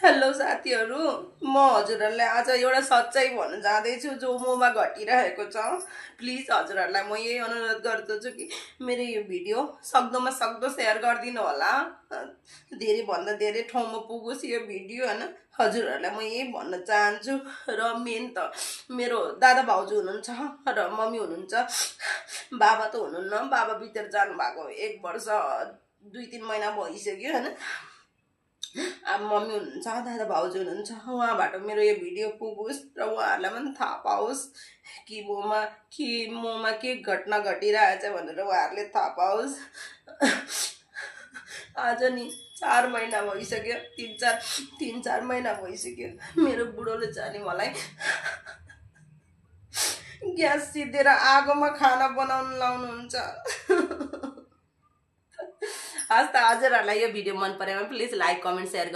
Hello साथीहरू, म हजुरहरूलाई आज एउटा सच्चाइ भन्न जाँदैछु जो ममा घटिरहेको छ। प्लिज हजुरहरूलाई म यही अनुरोध गर्दछु कि मेरो यो भिडियो सक्दोमा सक्दो सेयर गरिदिनु होला। धेरैभन्दा धेरै ठाउँमा पुगोस् यो भिडियो हैन। हजुरहरूलाई म यही भन्न चाहन्छु। र मेन त मेरो दादा भाउजू हुनुहुन्छ र मम्मी हुनुहुन्छ, बाबा त हुनुहुन्न, बाबा भित्र जानु भएको 1 वर्ष 2-3 महिना भइसक्यो हैन। अब मम्मी हुनुहुन्छ, दादा भाउजू हुनुहुन्छ, उहाँबाट मेरो यो भिडियो पुगोस् र उहाँहरूलाई पनि थाहा पाओस् कि ममा के घटना घटिरहेछ भनेर उहाँहरूले थाहा पाओस्। आज नि 4 महिना भइसक्यो, 3-4 महिना भइसक्यो मेरो बुढोले चाहिँ मलाई ग्यास सिधेर आगोमा खाना बनाउन लाउनुहुन्छ। हस् त, हजुरहरूलाई यो भिडियो मन परेमा प्लिज लाइक कमेन्ट सेयर